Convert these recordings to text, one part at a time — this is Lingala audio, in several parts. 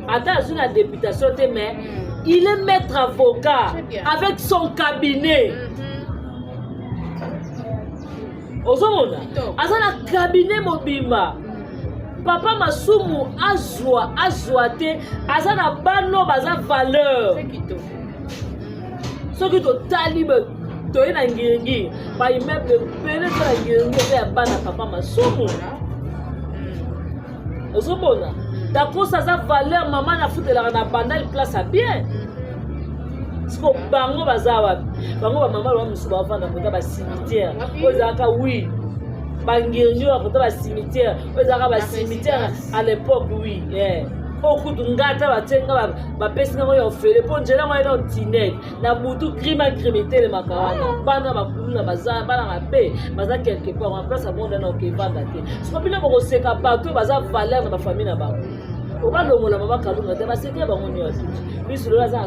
Ata azwi na députation te, mais il est maître avocat avec son cabinet. Ozomona aza na cabinet mobimba. Papa Masumu azwa azwa te, aza na bano baza valeur. Soki totali toye na Ngiringiri, baimmeuble ebele eza na Ngiringiri eza ya bana papa Masumu. Ozomona Dakosa aza valeur, mama nafutelaka na Bandal place ya bien. Siko bango baza wapi? Bango bamama ba mosusu bavanda kota bacimetière oyo ezalaka, oui, Bangiringi oyo kota bacimetière oyo ezalaka bacimetière à l'époque, oui, yeah. Oyo kutu nga ata batie nga, bapesi ngango ya ofele mpo nzela ngo ena tunnel na butu, crime a crime etelemaka wana. Bana bakuluna baza bana mabe, baza quelque part wana place amonda na okevanda te. Siko bino bokoseka bato oyo baza valeur na bafamille na bango, obalongola mama Kalunga te, baseke bango nyonso. Biso lelo aza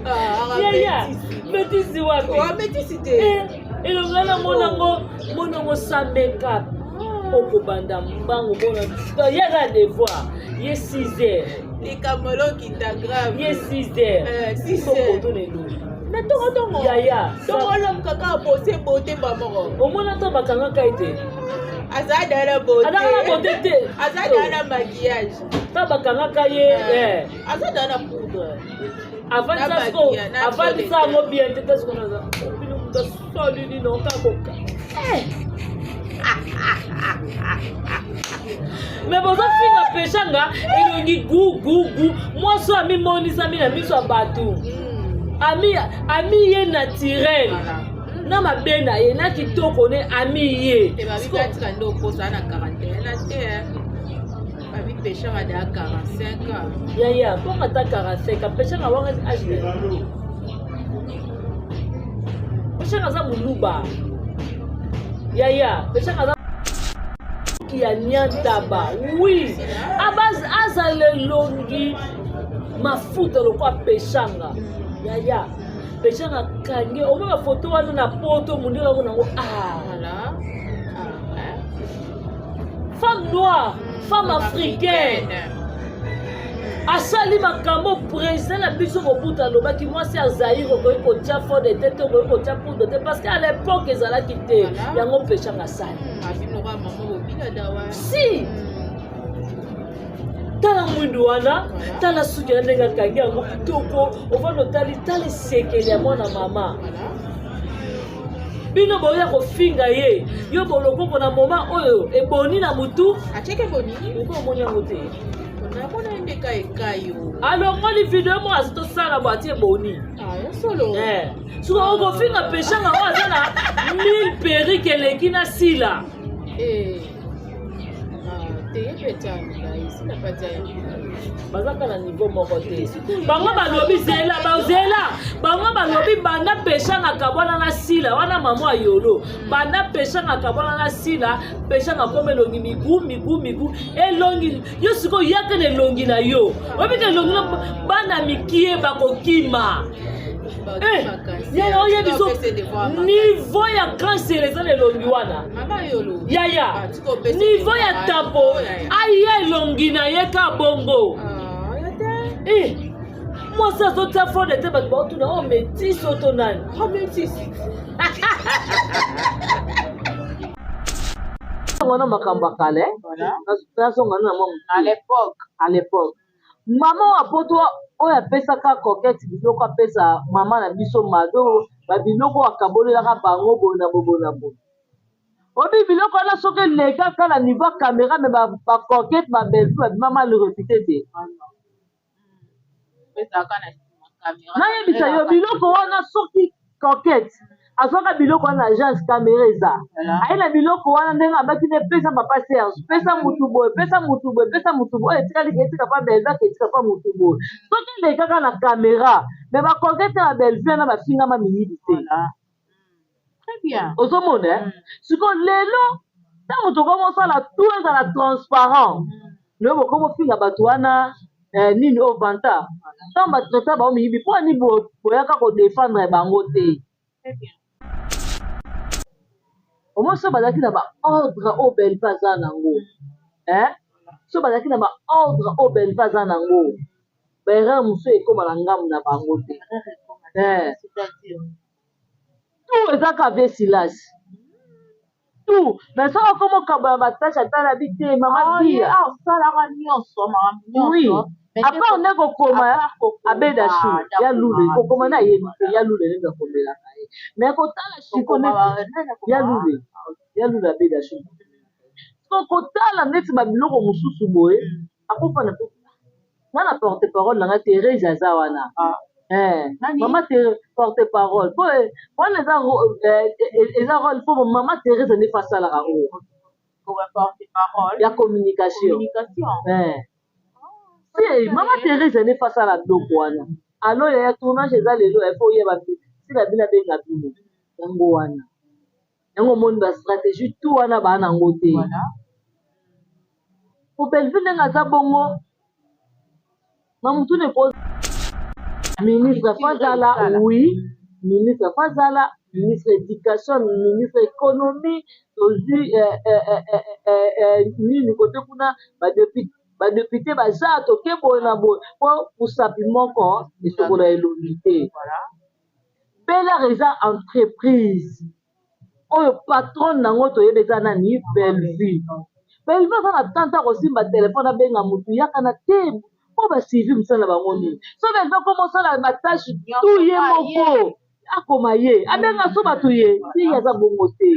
na yaya metisi wapi? Wametisi te. Elongi wana monango monango sa makeup, okobanda mbango mona ye aza devoir ye 6 heures. Likambo elokita grave. Ye 6 heures. 6 heures. Koto na elongi. Na tongotongo. Yaya. Tongo olamuka kaka bose bote mba moko. Omona to bakangaka ye te. Aza da na beauté. Azaka na beauté te. Aza da na maquillage. Ta bakangaka ye. Aza da na poudre. Avandisa siko, avandisa yango bien te te. Siko naza bino moto asali nini okakoka me bozofinga Peshanga elongi gu gu gu. Mwasi oyo amimonisami na miso ya bato, ami ami ye naturel na mabe na ye na kitoko ne ami ye. Te babi batika nde okosa na 41 na te, babi Peshanga de 45 ans. Yaya, bongo ata 45, Peshanga wanga age. Peshanga aza moluba, yaya. Peshanga aza ya nyantaba, oui, azala elongi mafuta lokwa Peshanga. Yaya, Peshanga akangi omona foto wana na poto, mondele yango nango, ah, femme noire, femme africaine asali makambo. Président na biso Mobutu alobaki mwasi ya Zaire okoki kotia fond de teint te, okoki kotia poudre te, parce que à l'époque ezalaki te. Yango Peshanga asali. Si tala mwindu wana, tala suki ya ndenge akangi yango kitoko, ovanda otali, tala esekeli ya mwana mama. Bino boya kofinga ye, yo bolokoko na moma oyo eboni na mutu. Atieke boni. Oko omoni yango te. Namona ye ndeka ekayo. Alongoli video moko azi tosala bo atie boni. Ya solo. Soki okofinga Peshanga oyo aza na 1000 perruque eleki na sila. Te, ye mpe tia milai, sila mpe atia ye milai. Baza kaka na niveau moko te. Bango balobi zela, bazela bango balobi banda Peshanga kabwana na sila wana, mama ayolo, banda Peshanga kabwana na sila, Peshanga koma elongi migu migu migu elongi. Yo sikoyo yaka na elongi na yo, oyebi ke elongi na bana mikie bakokima. Yaya, oyebi so niveau ya cancer eza na elongi wana. Mama Yolo. Yaya, niveau ya tapo aya elongi na ye ka bongo. Mwasi azotia fond de teint, bato baotuna o métis o to nani. Métis. Wana makambo ya kala. Nazonga na mwa À l'époque. À l'époque, mama oyo apoto oyo apesaka Coquette biloko, apesa mama na biso Mado babiloko, akabolelaka bango boye na boye na boye. Obi biloko wana soki elekaka na niveau ya caméra, me bacoquette babelfi babima mal réputé te. Ezalaka na nsima caméra. Nayebisa yo, biloko wana, soki Coquette azwaka biloko wana na agence, caméra eza aye na biloko wana ndenge abaki ne pesa papa Serge, pesa mutu boye, pesa mutu boye, pesa mutu boye, oyo etikali ke etika pa Belvie, etika pa mutu boye. Soki elekaka na caméra, me bacoquette na babelvie wana bafingama miyibi te. Très bien. Ozomona sikoyo lelo ntango tokomosala tout ezala transparent, lelo bokomofinga bato wana nini oyo vanta ntango batraita bango miyibi, mpo ani boyaka kodefendre bango te? Très bien. Omoi so bazalaki na baordre oyo Belve aza nango. So bazalaki na baordre oyo Belva aza nango, baerreur mosusu ekóma na ngambu na bango te. Tout eza ka vie Silas, tout. Mais soki okoma okaba ya batashe, atala bi te, mama Bia. Asalaka nyonso, makambo nyonso. Oui, à part nde kokoma abeda shu ya lule, kokoma na yebi te, ya lule ndenge akomelaka ye. Mais kotala siko neti ya lule, ya lule abeda shu, so kotala neti babiloko mosusu boye, akofanda mpe nga na porte parole na nga Therese aza wana. Mama porte parole po wana eza rôle po mama Therese nde fa asalaka yango ya communication. Si mama Therese nde fa asala biloko wana, alo yaya, tournage eza lelo, efo oyeba sila bino, abenga bino yango wana. Yango omoni bastratégie tout wana baa nango te. Po Bellevue ndenge aza bongo na mutu ne po ministre fo azala, oui, ministre fo azala ministre éducation, ministre économie. Tozwi nini kote kuna, badéputé baza, toke boye na boye, po mosapi moko esokola elongi te. Belar eza entreprise oyo patron nango toyebi eza nani? Bellevue. Bellevue aza na tante akosimba telefone, abenga motu, yaka na te, mpo basuivi mosala na bango nini. So Bellevue akoma osala batâches tu ye moko, akoma ye abenga so bato ye te, ye aza bongo te.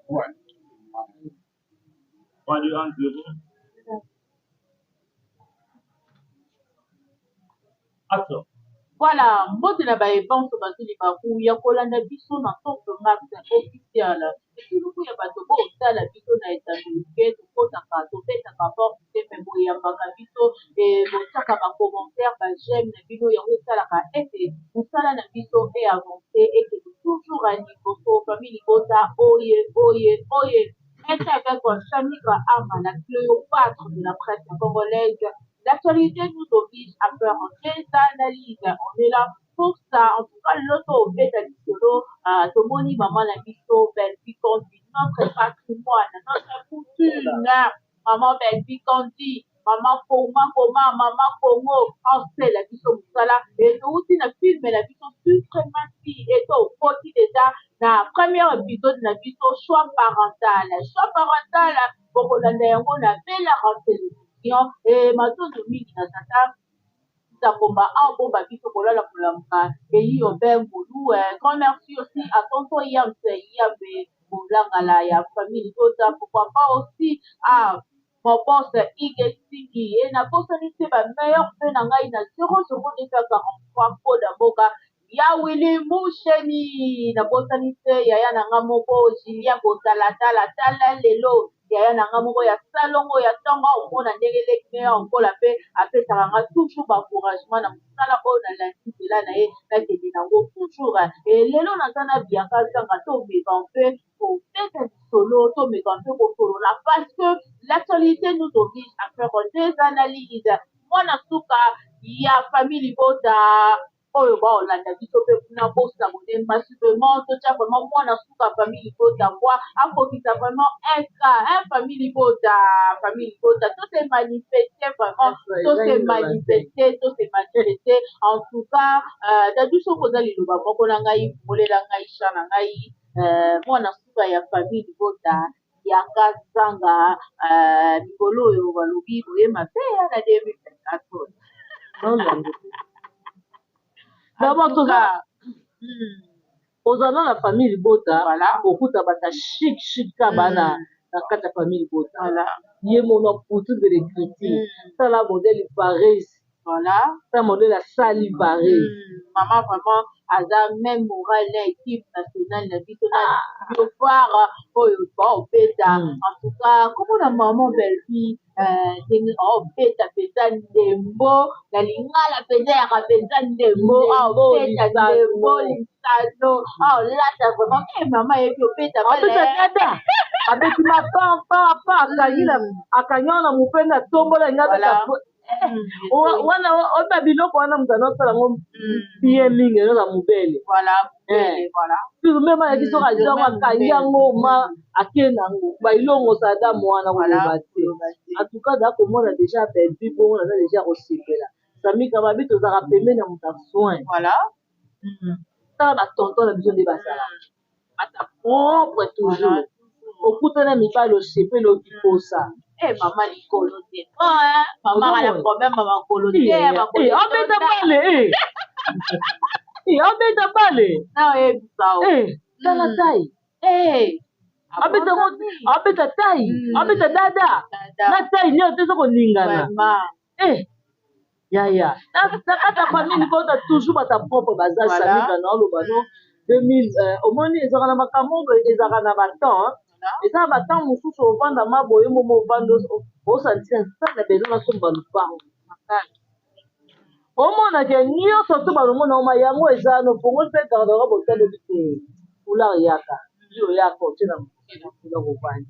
Ouais. 3, 2, 1, 0. Action. Voilà, mbote na baevanso bazwi libaku ya kolanda biso na Top Max Officiel. Etuluku ya bato bosala biso na etandolike, tokotaka, tobetaka porte te, me boyambaka biso, botiaka bacommentaire, baj'aime na bino, yango esalaka ete mosala na biso eavance, ekende toujours ya liboso. Famille libota oye oye oye! Restez avec Shamika Ama, la Cléopâtre de la presse congolaise. L'actualité nous oblige à faire des analyses. On est là pour ça. En tout cas, l'auto beta lisolo, tomoni maman na biso Bellevue Kandi, notre patrimoine, notre coutume. Maman Bellevue Kandi, maman Koma Koma, maman Congo, la biso mosala et touti na film na biso Suprématie et tokoti déjà na premier épisode na biso Choix parental. Choix parental bokolanda yango na Bella Télévision. E matondo mingi na tata Nzakomba awa biso kolala kolamuka eyi obe ngolu. Grand merci aussi à tonton Yams Yambe Bolangala ya famille Libota, pourquoi pas aussi à mon boss Ige Singi, e nabosani te bameilleur mpe na ngai na 00243 koda mboka ya Willi Musheni. Nabosani te yaya na nga moko Julien Kotalatala, tala lelo yaya na nga moko ya salongo ya ntongo, omona ndenge leki me okola mpe apesaka nga toujours baencouragement na mosala oyo nalandi nzela na ye, nakende nango toujours. E lelo naza na Bianca Zanga, tomeka mpe kobeta lisolo, tomeka mpe kosolola, parce que l'actualité nous oblige à faire des analyses. Mwana suka ya famille libota. Oyo baolanda biso mpe kuna, bos'abonner massivement. Totya vraiment mwana suka famille libota mbwa akokisa vraiment un cas, un famille libota, famille libota. To se manifester vraiment, to se manifester, to se manifester. En tout cas, Dadu, soki oza liloba moko na ngai, fungolela ngai champ na ngai. Mwana suka ya famille libota, yaka zanga mikolo oyo balobi boyema mpe ya na 2024. D'abord toza ozala na famille libota, okuta bata chic chic ka bana na kati ya famille libota. Ye mona couture de l'écriture, tala modèle Paris, tala modèle asali Paris. Mama vraiment aza même moral na équipe nationale na biso na Léopard oyo baobeta. En tout cas, komona maman Bellevie ndenge aobeta mpenza ndembo na lingala mpenza, yaka mpenza ndembo, aobeta ndembo lisano, aolata vraiment e mama ayebi obeta. Abeta dada, abeti mapapapa, akangi, akangi wana mopende, atombola nga abeta wana. Oba biloko wana, moto anosala yango bien mingi, ezoza mobele. Firme ayaki, soki azwi yango, akangi yango, ma ake nango bailongo sadamu wana, koloba te. En tout cas, za komona déjà Bellevue bongo, naza déjà kosepela. Samika babi, tozalaka pembeni ya moto ya soin. Tala batonton na biso nde bazalaka bata propre toujours. Okutana mibali, osepeli, okikosa. Mama likolo te, mama na problème ya makolo te. Abeta bale, abeta bale. Na oyebisa. Tala tai, abeta, abeta tai, abeta dada na tai nyonso te, eza koningana. Yaya, na kati ya famille libota toujours bata propre baza. Samika na oloba no 2000, omoni ezalaka na makambo, ezalaka na batemps, eza na batemps mosusu. Ovanda ma boye, momo ovanda, osantina na besoin nasomba lupango, omonake nyonso to balomona oma yango eza no fongoli mpe garde-robe, otalobi te couleur yaka yo yaka otie na couleur, ovandi,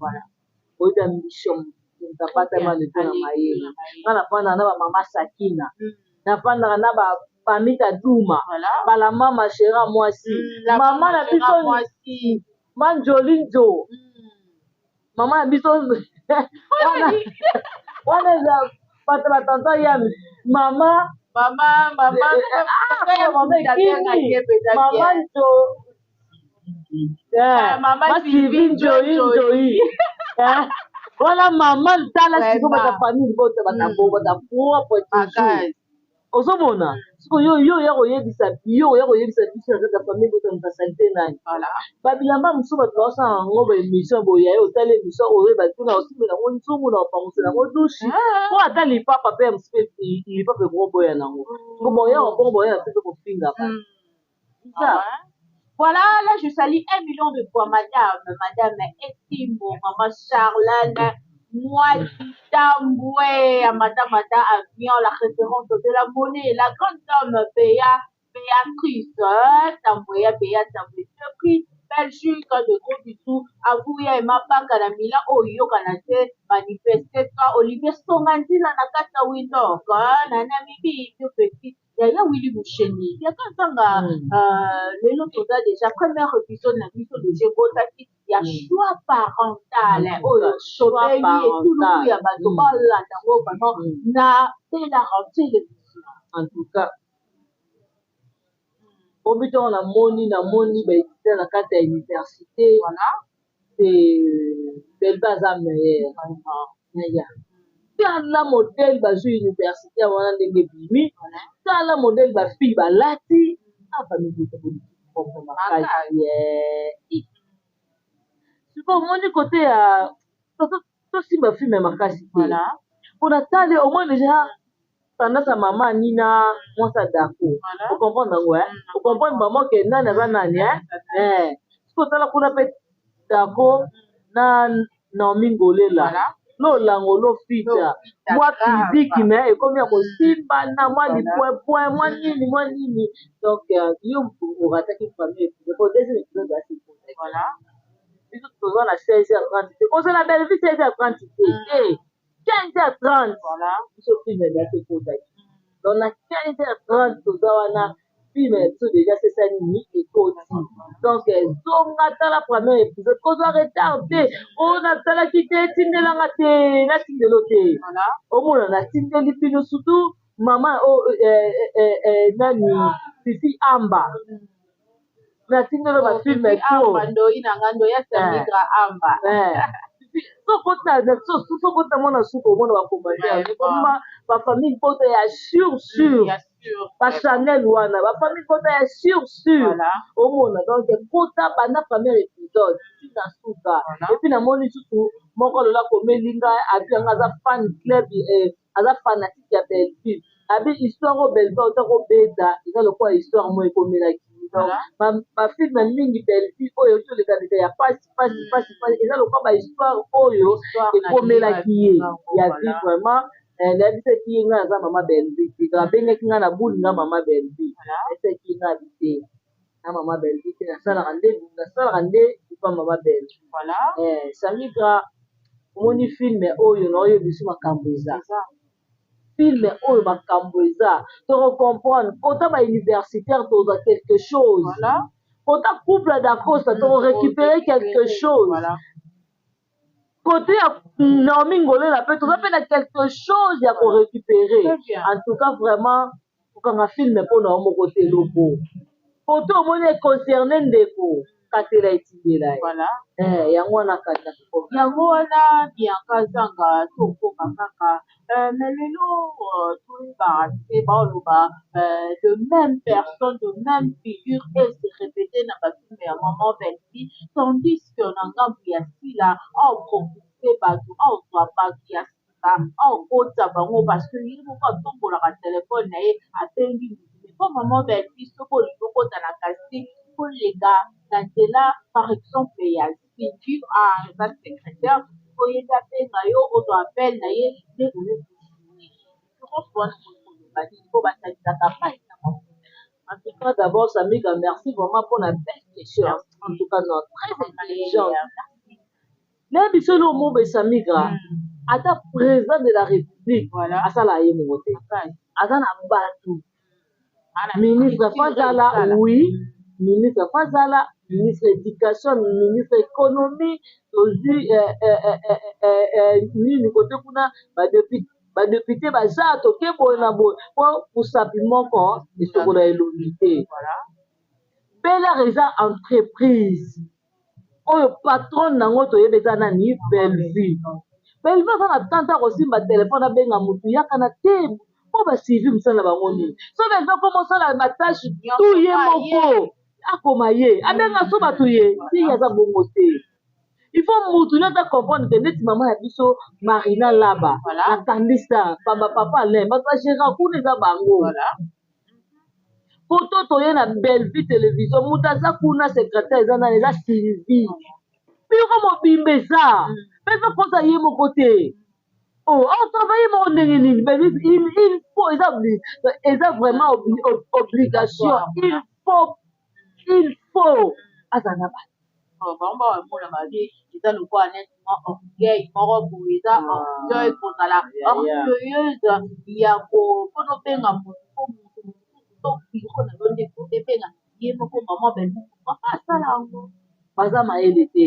oyebi ambition. Moto abatama leto na mayele. Nga navandaka na bamama Sakina, navandaka na bamita Duma, bala mama Shera, mwasi mama na biso Manjoli Nzo, mama na biso wana eza bato batanta ya mama. Mama, mama. Mama ekimi, mama Nzo, mama. Sylvie Nzoi Nzoi wana, mama. Tala sikoyo bata famille bota, bata bota propre toujours. Ozomona sikoyo, yo ya koyebisa, yo ya koyebisa biso na kati ya famille bota moto asali te nani. Babilamba mosusu bato baosala yango baémission boye, ye otali émission, oyeba tuna osimbela yango nzungu na opangusela yango douche po ata lipapa mpe ya mosusu mpe lipapa ekokoboya nango. Boya bongo, boya mpe kofinga bato. Voilà, là je salue 1 million de fois madame, madame Etimbo, maman Charlène, moi Tamboué, Amata Mata Avion, la référence de la monnaie, la grande dame Béa, Béatrice, hein, Tamboué, Béa Tamboué, depuis Belgique, de gros bisous à vous, ya Mapaka na Milan, oyo yoka te, manifeste toi, Olivier Songandila na kata Windhoek, hein, na Namibie, petit yaya Willi Musheni, yaka ntanga. Lelo toza déjà première épisode na biso déjà ebotaki ya choix parental oyo tobengi etuluku ya bato balanda yango vraiment na Bella Télévision. En tout cas, obi ntongo namoni baétudiant na kati ya université. Belbe aza meilleur yaya. Tala modèle bazwi université wana ndenge ebimi, tala modèle bafille balati, famille propre makasi. Sikoyo omoni kote ya tosimba film ya makasi te mpona tale, omoni déjà tendance ya mama Nina, mwasi ya Dako. Ocomprendre yango, ocomprendre mama ke nani aza nani. Soki otala kuna mpe Dako na Naomi Ngolela, lolango lofita mwa physique, mais ekomi ya kosimbana mwa lipwepwe, mwa nini, mwa nini. Donc yo orataki premier épisode po deuxième épisode asi. Biso toza na 16h30 te, kozala Bellevue 16h30 te, 15h30 biso film ezalaki ekotaki. Donc na 15h30 toza wana. Film na biso déjà sesa nini ekoti. Donc zonga tala premier épisode, kozwa retard te. Oyo natalaki te, etindelanga te, natindelo te. Omona natindeli bino, surtout mama oyo nani, Fifi Amba, natindelo bafilm. Amba ndoi na nga, ndoi ya Samigra Amba. Sokota mwana suka, omona bacommentaire bafamille pota ya sur sur bachanel wana, bafamille pota ya sur sur omona. Donc kota banda premier épisode ntina suka. Et puis namoni susu moko lola komeli ngai, abi yanga aza fan club, aza fanatique ya Bellevue. Abi histoire oyo Bellevue auta kobeta eza lokola histoire moko ekomelaki. Donc bafilm mingi Bellevue oyo euti ya pasi pasi pasi pasi, eza lokola bahistoire oyo ekomelaki ye ya vie vraiment. Nayebisaki ye ngai aza mama Bellevue te. Abengaki ngai na buli nga mama Bellevue, nayebisaki ye ngai abi te na mama Bellevue te, nasalaka nde, nasalaka nde epa mama Bellevue. Samigra, omoni film oyo na oyo biso makambo eza, film oyo makambo eza, tokocomprendre. Kota bauniversitaire, tozwa quelque chose. Kota couple d'Acosta, tokorécupérer quelque chose. Côté ya Naomi Ngolela mpe toza mpe na quelque chose ya korécupérer. En tout cas vraiment, kokanga film mpo na yo moko te. Eloko kote omoni econcerne ndeko, katela etindela ye, yango wana kata. Yango wana Bianca Zanga, tokoma kaka. Mais lelo toyebaka te, baoloba de même personne, de même figure ese répété na bafilm ya maman Bellevue, tandis que na ngambu ya Sila aoprofite bato, aozwa bato ya sika, aokota bango, parce que ye moko atombolaka telefone na ye, abengi mutu. Mpo maman Bellevue, soki olingi okota na casting, koleka na nzela par exemple ya Sylvie, aza secrétaire, oyebi, abenga yo, ozwa appel na ye nde oye kojouer. Différence wana koloba nini, mpo basalisaka mai na mafuta? En tout cas, d'abord, Samika, merci vraiment pour la belle question. En tout cas, non, très intelligente. Nayebi biso eloko moko boye, Samigra, ata président de la République asala ye moko te, aza na bato. Ministre faut azala, oui, ministre faut azala, ministre éducation, ministre économie, tozwi nini kote kuna, badéputé baza, toke boye na boye, mpo mosapi moko esokola elongi te. Belar eza entreprise oyo patron nango toyebi eza nani? Bellevue. Bellevue aza na tante akosimba telefone, abenga motu, yaka na te, mpo basuivi mosala na bango nini. So Bellevue akoma osala batâches tu ye moko, akoma ye abenga so bato ye te, ye aza bongo te. Il faut mutu nyonso acomprendre ke neti mama ya biso Marina Laba na Kandi Star, papa Alain, bato bagéra kuna eza bango. Poto toye na Bellevue Télévision, moto aza kuna secrétaire eza nani? Eza Sylvie. Biro mobimba eza mpe mpe koza ye moko te. Oh, atravaille moko ndenge nini? Il faut, eza vraiment obligation, il faut aza na bato. Bango bamona mabe eza lokola neti mwa orgueil moko boye, eza orgueil, kozala orgueilleuse ya mpona obenga motu, po motu mosusu to biro na yo nde ebenga ye moko mama Bellevue. Papa asala yango. Baza mayele te,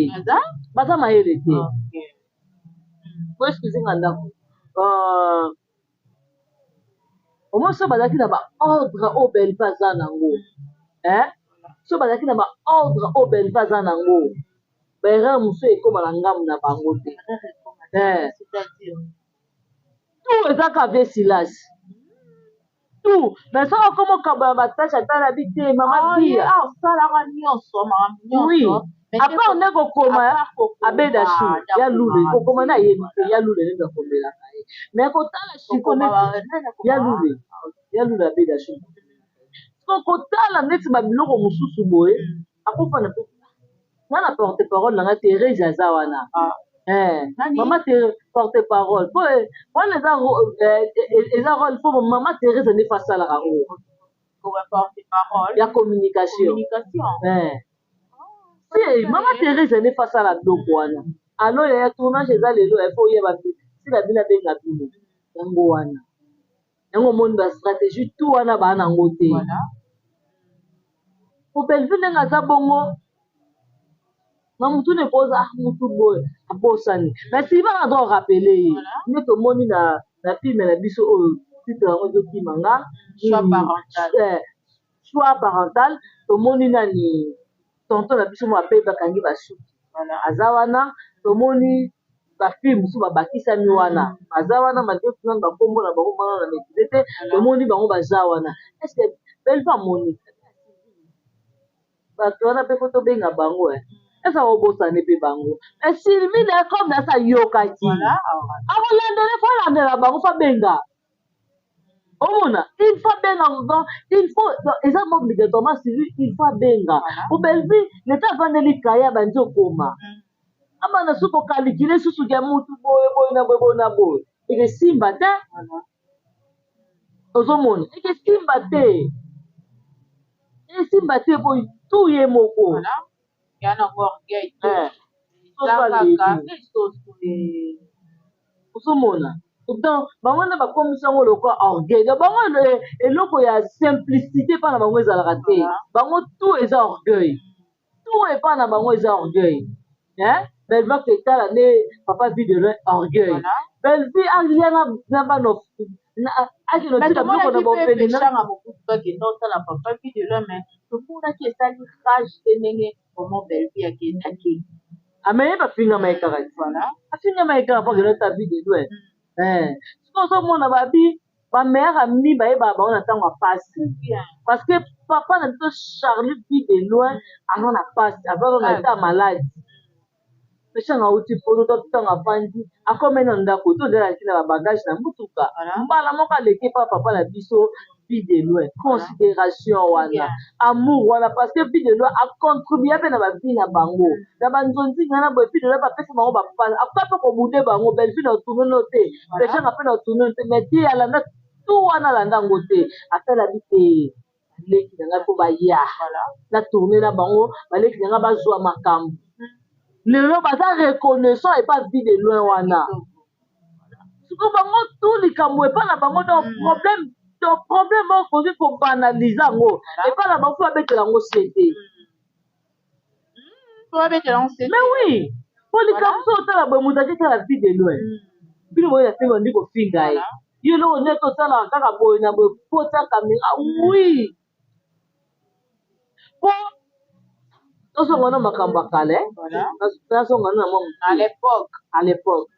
baza mayele te. Po excuse nga, ndako omoi, so bazalaki na baordre oyo Bellevue aza nango, so bazalaki na baordre oyo Bellevue aza nango, baerreur mosusu ekóma na ngambu na bango te. Tout eza ka ve Silas, tout. Mais soki okoma okaba ya batâches, ata bi te mama Bia. Asalaka nyonso, makambo nyonso. Oui, à part nde kokoma abeda shu ya lule, kokoma na yebi te, ya lule nde akomelaka ye. Mais kotala siko neti ya lule, ya lule abeda shu, so kotala neti babiloko mosusu boye, akofanda mpe nga na porte parole na nga Therese aza wana. Mama porte parole po wana eza rôle mpo mama Therese nde faut asalaka yango ya communication. Si mama Therese nde faut asala biloko wana, alo yaya, tournage eza lelo, faut oyeba sila bino, abenga bino, yango wana. Yango omoni bastratégie tout wana baa nango te. Po Bellevue ndenge aza bongo na mutu ne poza ah mutu boye abosani mais Sylvie aza droit rappeler ye nde tomoni na na film na biso oyo titre yango ezokima nga choix parental eh, choix parental tomoni nani tonton na biso mwa pe bakangi basuki aza wana tomoni bafille mosusu babakisami wana baza wana malgre nanu bakombo na bango wana na maîtrise te tomoni bango baza wana est ce que Bellevue amoni bato wana mpe fo tobenga bango eh eza obosane mpe bango mais Sylvie na comme nasi ayokaki akolandela fo alandela bango fo abenga omona il faut abenga donc il faut eza mo obligatoirement Sylvie il faut abenga po Bellevue leta avandeli kaye abandi okoma abanda soki kokalikile susu ya mutu boye boye na boye boye na boye ekesimba te ozomona ekesimba te esimba te boye tu ye moko ozomona donc bango nde bakomisi yango lokola orgueil donc bango eloko ya simplicité epai na bango ezalaka te bango tout eza orgueil tout epai na bango eza orgueil hein Bellevue aketala nde papa vie de loin orgueil Bellevue alia na bana akende otika biloko na bopelina mobutu bakenda osala papa vie de loin mais tomonaki esali rage te ndenge vraiment Bellevue akendaki ameye bafingama ye kaka afingama ye kaka po akende ota vie de loin soki ozomona babi ba meilleur ami bayebaka bango na ntango ya pasi parce que papa na biso Charlie vie de loin aza na pasi aza na eta maladi peshanga auti poto to ntango avandi akomi na ndako to ozalaki na babagage na motuka mbala moko aleki epa papa na biso vie de loin considération wana amour wana parce que vie de loin acontribue mpe na bavie na bango na banzonzi nga na boye vie de loin bapesa bango bapasi akoka mpe kobude bango Bellevue na otourne te peshanga mpe na otourne te mais te alanda tout wana alanda yango te asala bi te baleki na ngai mpo baya na tourne na bango baleki na ngai bazwa makambo lelo baza reconnaissant epa vie de loin wana siko bango tu likambo epa na bango donc problème donc problème oyo okoki kobanalize yango epa na bango fo babetela yango sete mais oui po likambo so otala boye moto aketala vie de loin bino boye na se bandi kofinga ye yo eloko nde tosalaka kaka boye na boye kota kamera oui po tozonga na makambo ya kala nazonga na mwa à l'époque à l'époque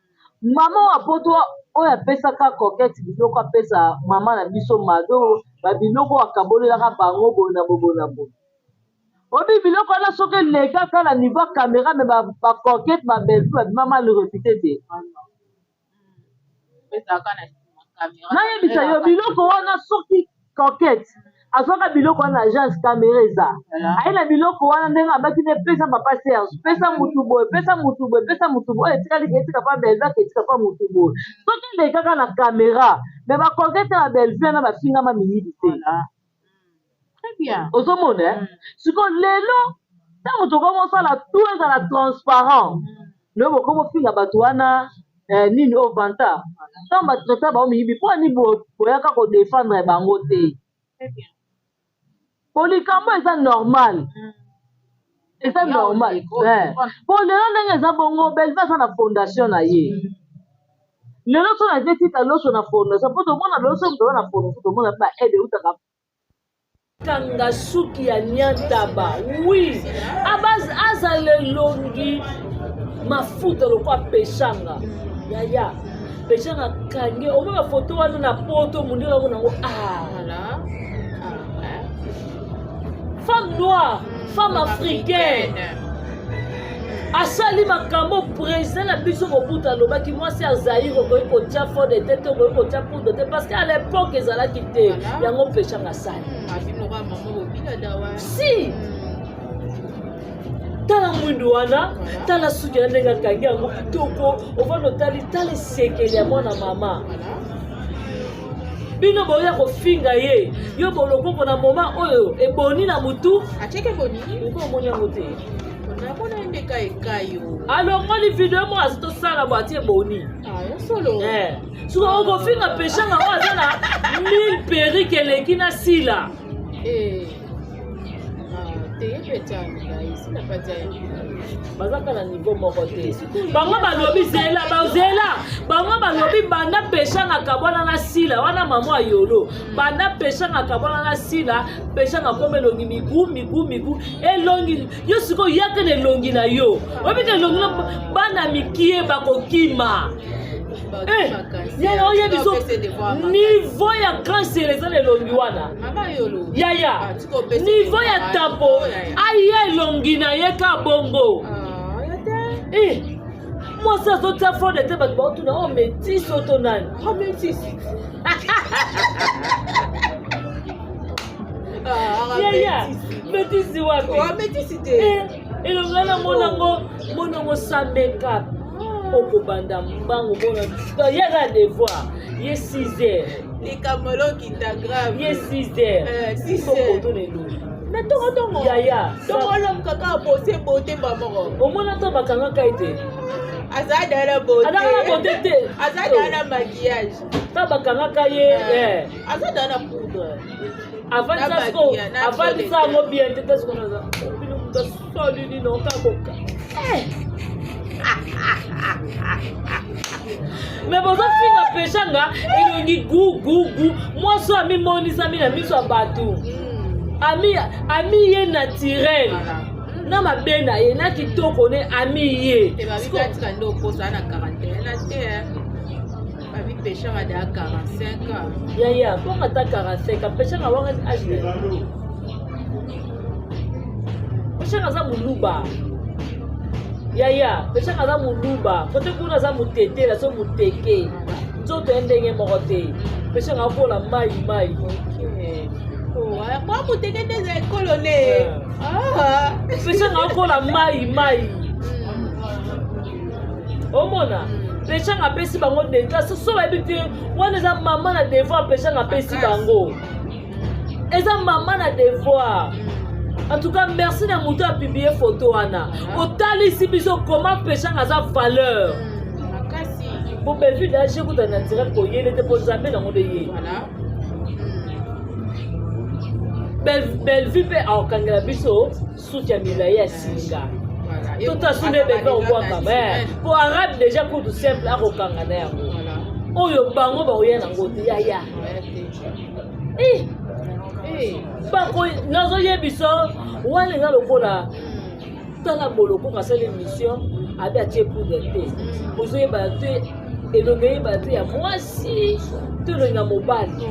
mama wa poto oyo apesaka coquette biloko apesa mama na biso mado babiloko akabolelaka bango boye na boye boye na boye obi biloko wana soki elekaka na niveau ya caméra me bacoquette babelvi babima mal réputé te nayebisa yo biloko wana soki coquette azwaka biloko wana na agence caméra eza aye na biloko wana ndenge abaki nde pesa papa Serge pesa mutu boye pesa mutu boye pesa mutu boye oyo etikali etika pa Bellevue etika pa mutu boye soki elekaka na caméra me bacoquette ya Bellevue na bafingama miyibi te ozomona sikoyo lelo ntango tokomosala tout ezala transparent lelo bokomofinga bato wana nini oyo vanta ntango batraita bango miyibi mpo ani boyaka kodefendre bango te po likambo eza normal eza normal po lelo ndenge eza bongo Bellevue aza na fondation na ye lelo so natie tika loso na fondation mpo tomona lelo so moto aza na fondation tomona mpe baaide eutaka kanga suki ya nyantaba oui azala elongi mafuta lokwa peshanga yaya peshanga kange omoi bafoto wana na poto mondele yango nango ah femme noire femme africaine asali makambo président na biso Mobutu alobaki mwasi ya Zaire okoki kotia fond de teint te okoki kotia poudre te parce que à l'époque ezalaki te yango peshanga asali si tala mwindu wana tala suki ya ndenge akangi yango kitoko ovanda otali tala esekeli ya mwana mama bino boya kofinga ye yo bolokoko na moma oyo eboni na motu oko omoni yango te alongoli video moko azi tosala bo atie boni soki okofinga peshanga oyo aza na 1000 perike eleki na sila. Baza kaka na niveau moko te. Bango balobi zela, bazela. Bango balobi banda peshanga kabwana na sila wana mama ayolo. Banda peshanga kabwana na sila, peshanga koma elongi migu migu migu elongi yo sikoyo yaka na elongi na yo. Oyebi ke elongi na bana mikie bakokima. Eh, yaya oyebi so niveau ya cancer eza na elongi wana. Yaya, ah, niveau ya tapo aya elongi na ye ka bongo. Ah, eh, mwasi azotia fraude te bato baotuna o oh, metisi oto nani? Oh, metisi. Ah, yaya metisi wapi? Metisi te. Eh, elongi wana monango monango sa makeup okobanda mbangu mona ye aza devoir ye 6 heures likambo lokita grave ye 6 heures sokoto na elongi na tongotongo yaya tongo olamuka kaka bose bote mba moko omona to bakangaka ye te aza dala bote azaka na bote te aza dala na maquillage to bakangaka ye eh. aza dala na poudre avandisa yango bien te te sikoyo naza bino moto asali nini okakoka eh. me bozofinga peshanga elongi gu gu gu mwasi oyo amimonisami na miso ya bato hmm. ami, ami ye naturel na mabe na ye na kitoko ne ami ye Babi peshanga da 45 ans. Yaya, bongo ata 45 ans, peshanga wanga age na ye. Peshanga aza muluba. Yaya, peshanga aza muluba. Kote kuna aza mutetela, so muteke. Nzoto ya ndenge moko te. Peshanga akola mai mai. Kwa muteke te eza ekolo ne. Ah. Peshanga akola mai mai. Omona? Peshanga apesi bango deja soso bayebi te wana eza mama na devoir peshanga apesi bango eza mama na devoir en tout cas merci na moto apublie photo wana otalisi biso comment peshanga aza valeur po bellevue dage kuta naturel koyele te po nzambe nango nde ye bellevue mpe akokangela biso suki ya milai ya singa toto asu nde bebe obwaka po arabe deja kutu simple akokanga na yango oyo bango bakoya nango te yaya eh! bako nazoyebisa wana eza lokola tala boloko asali émission abe atie poudre te ozoyebana te elongi eyebana te ya mwasi to elongi ya mobali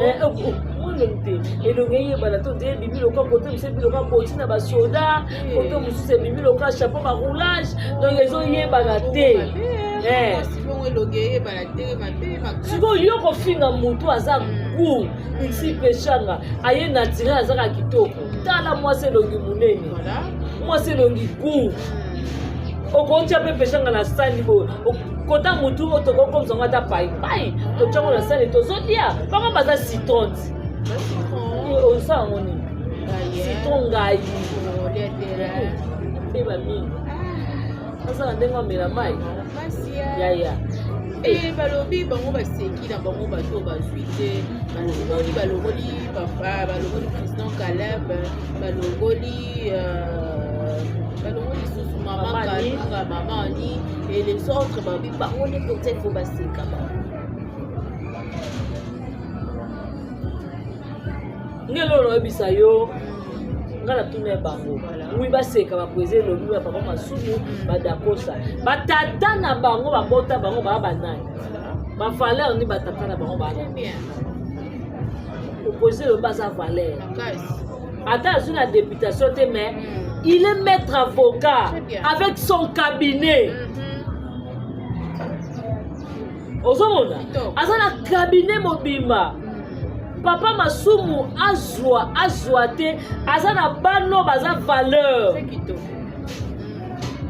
eh, oh, oh, elongi te elongi eyebana te ondire ebimi lokola koto mosusu ebimi lokola boti na basoda koto mosusu ebimi lokola chapeau ba roulage donc ezoyebana te eh. Sikoyo yo kofinga motu aza gout isi peshanga aye naturel azaka kitoko tala mwasi elongi monene mwasi elongi gout okotia mpe peshanga na sani boye kota motu oyo tokokomisa yango ata paipai totyango na sani tozolia bango baza citron osala yango nini citron ngai mpe bamingi azala ndenge amela mai yaya Eh, balobi bango baseki na bango bato bazwi te balongoli balongoli papa balongoli président caleb balongoli euh, balongoli lisusu mama kalunga mama ani et les autres balobi bango nde mpenza ifo baseka bango nge lolo oyebisa yo nga natuna ye bango wi baseka baprese elobi ya papa masumu badakosa batata na bango babota bango baa banani bavaleur ni batata na bango baa opposé elobi aza valeur ata azwi na députation te mais mm. il est maître avocat avec son cabinet mm-hmm. ozomona aza na cabinet mobimba papa masumu azwa azwa te aza na bano baza valeur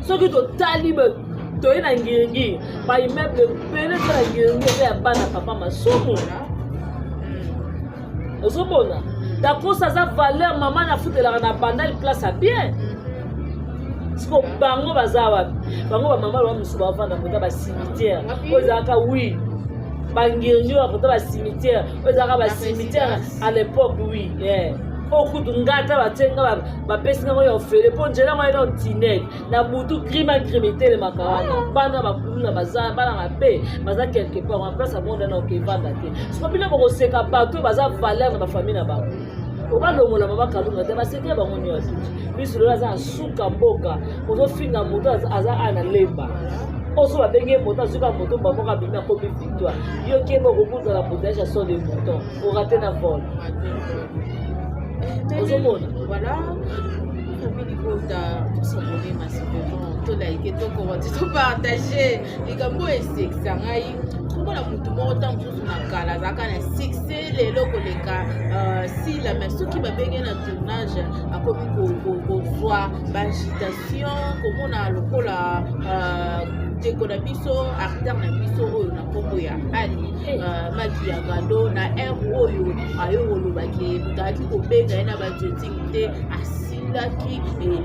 soki totali toye na ngiringiri baimmeuble ebele mpe na ngiringiri eza ya bana papa masumu ozomona dakosa aza valeur mama nafutelaka na bandal place ya bien siko bango baza wapi bango bamama loba mosusu bavanda kota bacimetière oyo ezalaka wi bangirnio akota bacimetière oyo ezalaka bacimetière à l'époque wi yeah. Oyo kutu nga ata batie nga bapesi nga ngo ya ofele mpo nzela ngo ayena otinel na butu crime a crime etelemaka wana ah. Bana bakuluna baza bana mabe baza quelque part en place amonda na okevanda te. Siko bino bokoseka bato oyo baza valeur na bafamille na bango, obalongola mama Kalunga te, baseke bango nyonso. Biso lelo aza na suka mboka, ozofinga moto aza a na lemba oso babengi ye moto azuka moto bamoko abimi akomi victoire. Yo keba, okokutana bouteille ya saut de mouton, orate na vol. Ozomona. Voilà, famille libota, tosabone massivement, tolike, tokomante, topartage. Likambo oyo esekisa ngai, komona motu moko ntango mosusu na kala azalaka na succès lelo koleka Sila, mais soki babenge na tournage akomi kozwa baagitation, komona lokola ndeko na biso, acteur na biso oyo na nkombo ya Ali Maki ya Gado na aire oyo ayo kolobaki moto ayaki kobenga ye na bajoting te, asilaki.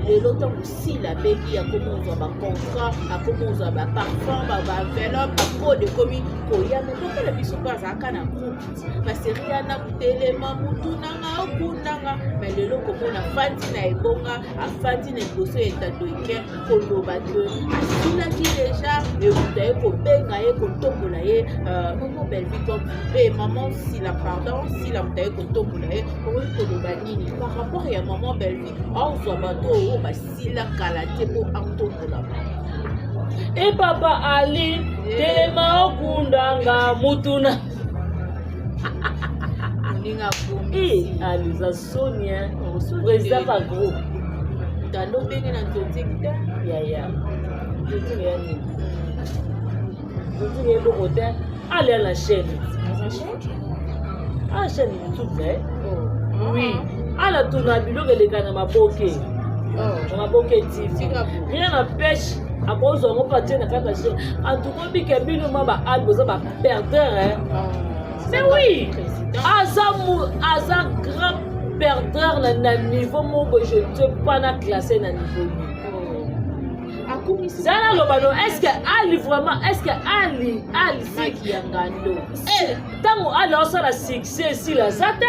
Lelo ntango Sila abengi, akomi kozwa bacontrat, akomi kozwa baparfum, baenveloppe, bacode ekomi koya. Me papa na biso mpe azalaka na groupe baserie wana, kotelema mutu nanga okundanga. Me lelo komona afandi na ebonga, afandi na liboso ya etando eke koloba ke asilaki deja, euta ye kobenga ye kotombola ye mama Belvi comme mama Sila, pardon, Sila moto aye kotombola ye. Okoki koloba nini par rapport ya mama Belvi aozwa bato oyo basila kala te mpo atombola bango? E papa Ali, telema okundanga mutuna. Moninga akomi. E Ali oza soni hein? Président pa groupe. Tando ndenge na nzonziki te. Yaya, nzonziki ya nini? Nzonziki eloko te. Ali na chaîne, a chaîne YouTube na ye. Oui, ala tuna biloko eleka na maboke, na Maboke TV. Rien n'empêche akozwa yango mpe atie na kati ya chaîne. En tout cas, bika bino ma baali boza baperdeur. Mais oui, aza aza grand perdeur na niveau moko boye, je ne sais pas na classe na niveau nini. Zala loba no, est ce que Ali vraiment, est ce que Ali Ali Maki ya Ngando. Ntango Ali aosala succès, esila aza te.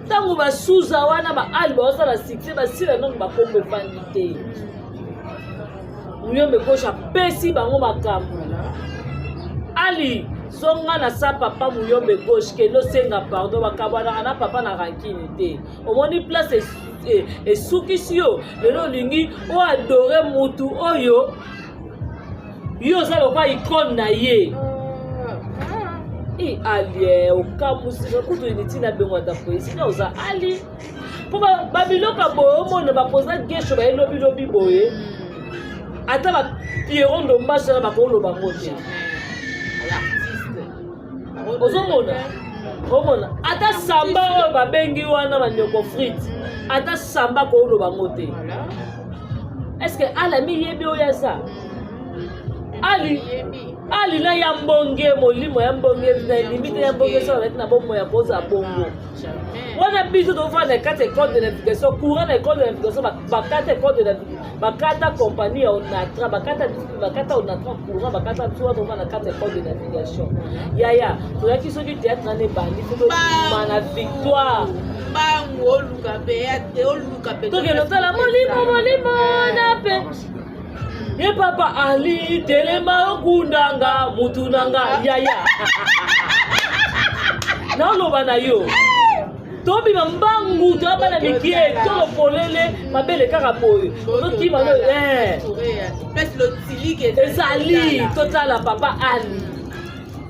Ntango basuza wana baali baosala succès, basila nano bakombo efandi te. Muyombe Gauche apesi bango makambo. Ali zonga na sa papa Muyombe Gauche, kende osenga pardon. Bakabwanaka na papa na rankine te. Omoni place esukisi yo lelo, olingi oadore mutu oyo yo oza lokwa icone na ye. E Ali, okamusi kutu ntina bengo ata président oza Ali mpo babiloko ya boye omona bapoza gesho baye lobilobi boye, ata bapierron ndombasi wana bakoloba yango te. Ozomona, omona ata samba oyo babengi wana banyoko frite, ata samba koloba yango te. Est ce que Ali miyebi oyo aza Ali? Ali na ya mbonge, molimo ya mbonge na limite ya mbonge, so azalaki na bomoi ya kozala bongo wana. Biso tofanda na kati école de navigation, courant na école de navigation, bakata école de navigation, bakata compagnie ya Onatra, bakata Onatra courant, bakata biso wana tofanda na kati école de navigation. Yaya, tozalaki soki théâtre wana ebandi, fo tobima na victoire. Mbangu oluka mpe ya te, oluka mpe. Tokende otala molimo, molimo na mpe ye papa Ali, telema okundanga mutu na nga. Yaya, naoloba na yo, tobima mbangu, toya bana mikie, tolo polele, mabele kaka boye, tozokima no place lotilike. Ezali totala papa Ali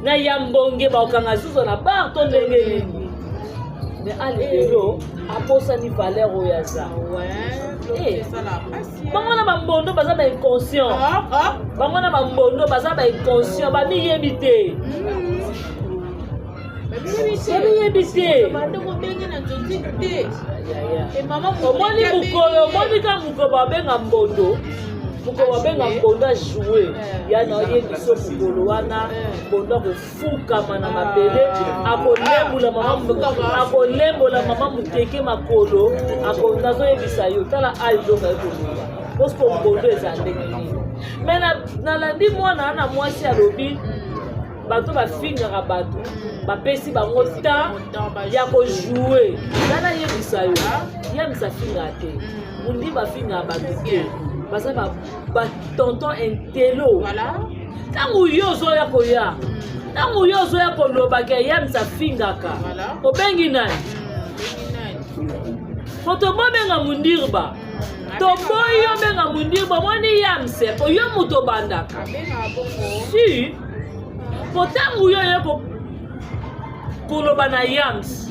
na ya mbonge, bakokanga zuzo na bar to ndenge nini. Mais Ali lelo aposani valeur oyo aza. Bango na bambondo baza bainconscient, bango na bambondo baza bainconscient, bamiyebi te, bamiyebi te. Omoni mokolo, omoni ka mokolo babenga mbondo, mokolo babenga mbondo ajoue ya na oyebi so mokolo wana mbondo akofukama na mabele, akolembola mama, akolembola mama moteke makolo. Nazoyebisa yo, tala alidonga ye koloba poske mbondo eza ndenge nini. Me nalandi mwana wana mwasi alobi. Bato bafingaka bato, bapesi bango temps ya kojoue. Nga nayebisa yo, yamisa afingaka te, mundi bafingaka bato te, baza batonton intello. Ntango yo ozoya koya, ntango yo ozoya koloba ke yamisa afingaka, obengi nani? Po tobobenga mundirba, toboyi obenga mundirba. Omoni yamse, po yo moto obandaka si, po ntango yo oye koloba na yams,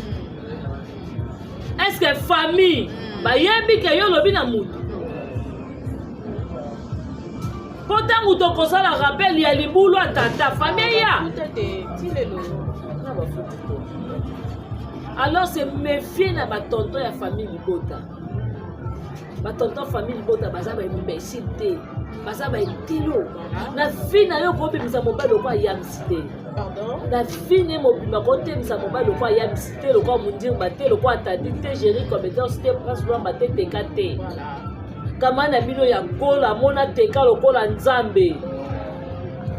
est ce que famille bayebi ke yo olobi na motu? Mpo ntango tokosala rappel ya libulu ya tata, famille ya na bafuti te. Alors se méfier na batonton ya famille libota. Batonton famille libota baza baimbécile te, baza baintello. Na vie na yo kobimisa mobali lokwa yamisi te. Na vie ne mobimba kotemisa mobali lokwa yamisi te, lokwa mundirba te, lokwa atadi te, géri compétence te, Prince Lwamba te, teka te. Kama na bino ya kola mona teka lokola Nzambe,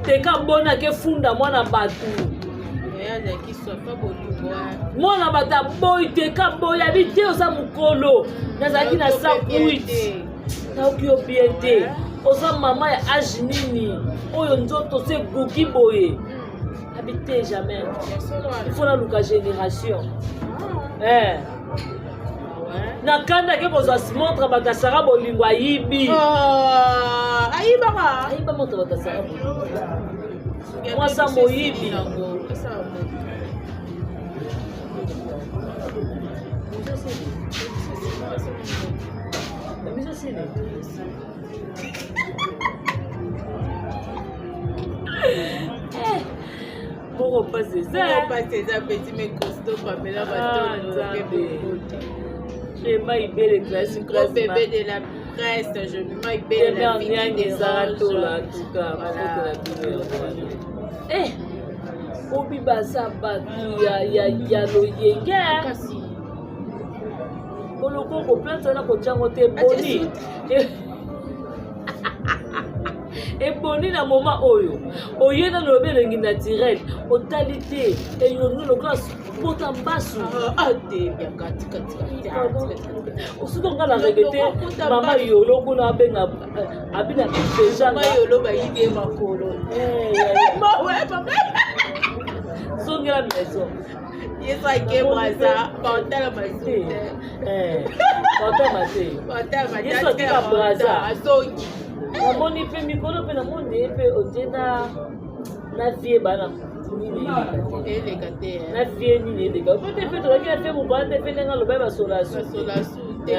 teka bonake funda mwana bato, mwana bato aboyi, teka boyi abi te. Oza mokolo, nazalaki na 108, nayoki yo bien te. Oza mama ya age nini oyo nzoto so eguki boye? Abi te, jamais, il faut naluka génération. Eh. Na kanda ake kozwa montre bato asara bolingo, ayibi. Ayibaka. Ayiba montre bato asara bolingo, mwasa moyibi. Biso sili. Moko mpasi eza. Mpasi eza, petit mais costaud, Pamela. Ah, Nzambe. Clément Ibele, classe. Gros bébé de la presse, Jemima Ibele, la fille qui Nyange ezala dérange. tola, en tout cas makoto na bino yango wana. Eh, obi baza bato ya loyenge. Kasi Boloko koplante wana kotiango te, eboni eboni na moma oyo oye nano lobi elengi naturel, otali te eyongi lokola pota mbasu. Ah te, biaka tika tika tika. Osuki nga na regete mama Yolo kuna abenga abina deja. Mama Yolo bayibi ye makolo. Mawe papa. Zongela maison. Yesu ake Braza, baotala masu te. Baotama te. Baotala. Yesu atika Braza. Azongi. Namoni mpe mikolo mpe namoni ye mpe odie na vie bana nini eleka te. Eleka te. Na vie nini eleka po te, mpe tozalaki na vie mobala te, mpe ndenge alobai basola su. Basola su te.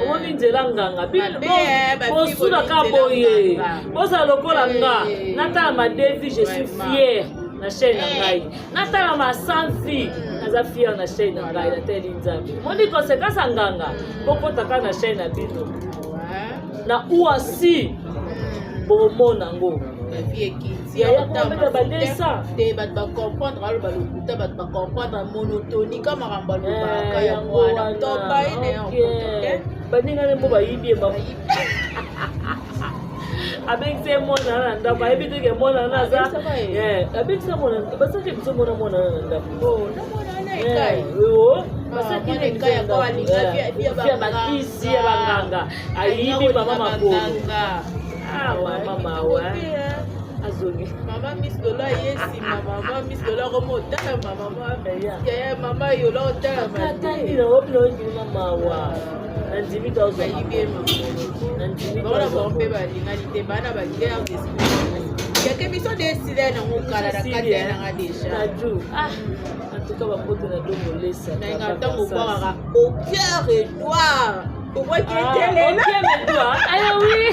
Omoni nzela nganga. Mabe, eh, bafi Bosulaka bolingi boye. nzela nganga. Bozala lokola nga. Eh. Natala madevi, je suis Vraiment. fier na chaîne na Eh. ngai. Natala ma sans fille, naza fier na chaîne na ngai. Natali Nzambe, moni conséquence ya nganga. Bokotaka na chaîne na bino na uasi, bomona yango. Bavi ekiti. Yaya, komobeta ba 200. Te, bato bacomprendre, aloba lokuta, bato bacomprendre monotonie ka makambo alobaka Eh, yango wana toba ye na yango te. Baningani mpo bayibi ye, abengisa ye mwana na ndako, ayebi te ke mwana wana aza. Abengisa ye? Eh, abengisa mwana, basalaki biso mona mwana wana na ndako. Oh, namona wana ekai. Basalaki mwana ekai yango alinga via ya bakisi ya banganga, ayibi mama makolo. Ah, mama mawa, azongi. Mama Miss Lolo aye nsima, mama Miss Lolo akoma otalama, mama Eya. yaya, mama Yolo otalama. Katandi na wapi na okilima mawa, nandimi to azwa. Bayibi ye makolo. Nandimi to Bango na azwa. bango mpe balingani te, bana baguerre d'esprit yake biso de esila nango kala na kati ya nanga déjà. Naju, ah, en tout cas bapoto na dongo lesa. Nayenga ntango obwakaka au cœur Edouard, obwaki etelela. Ok, Edouard, ayo oui,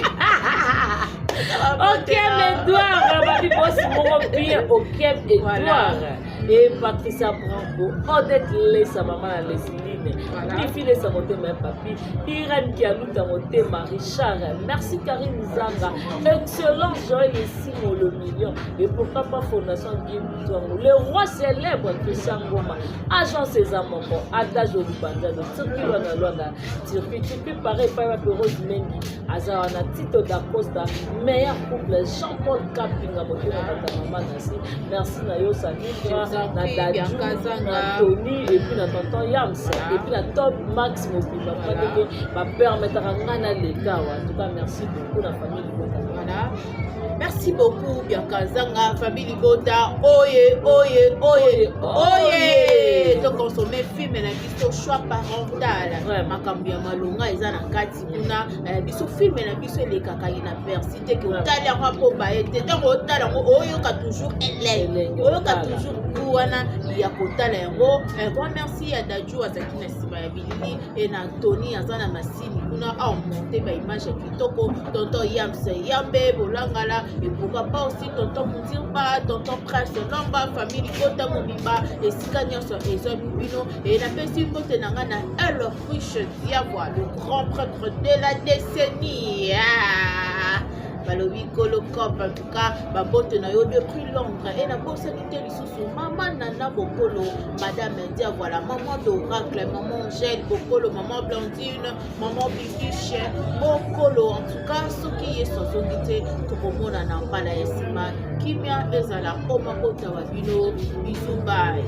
ok, Edouard babi bosi moko bien, ok. Edouard et Patricia Branco, Odette Lesa, mama na Leslie. Nadine voilà. Bifilesa motema ya papi Irène Kialuta motema Richard merci Karine Zanga excellence Joël Esimo le million et pourquoi pas Fondation Guy Mutuango le roi célèbre Christian Ngoma agence eza moko adage olubanza de Turquie Luanda Luanda Turquie Turquie pareil epai wapi Rose Mengi aza wana Tito da Costa meilleur couple Jean-Paul Kapinga motema bata mama nasi merci na yo Sanitra na Dadju na Tony et puis na tonton Yams et puis na Top Max mobimba mpa ndenge bapermetaka ngai naleka awa en tout cas merci beaucoup na famille libota. Voilà. Merci beaucoup Bianca Zanga, famille Libota, oye, oye, oye, oye. To consommer film na biso choix parental. Makambo ya malonga eza na kati kuna. Eh, biso film na biso elekaka inaperçu te ke otali yango apo baye te. Ntango otala yango oyoka toujours elengi. Oyoka toujours goût wana ya kotala yango. Un grand merci ya Dadju azalaki na nsima ya bilili et na Tony aza na masini kuna a monter ba image ya kitoko. Tonton Yams Yambe Bolangala et pourquoi pas aussi tonton Mundirba, tonton Prince Lamba, famille Libota mobimba esika nyonso ezwami bino. Et napesi mbote na nga na El Riche Diabwa, le grand prêtre de la décennie. Ah! Balobi kolo cop en tout cas babote na yo depuis Londres et nabosani te lisusu mama Nana Bokolo, madame Diavola, maman d'oracle, maman Angèle Bokolo, maman Blandine, maman Bibiche Bokolo. En tout cas soki Yesu azongi te tokomonana mbala ya nsima. Kimia ezala o mabota wa bino. Bisous, bye.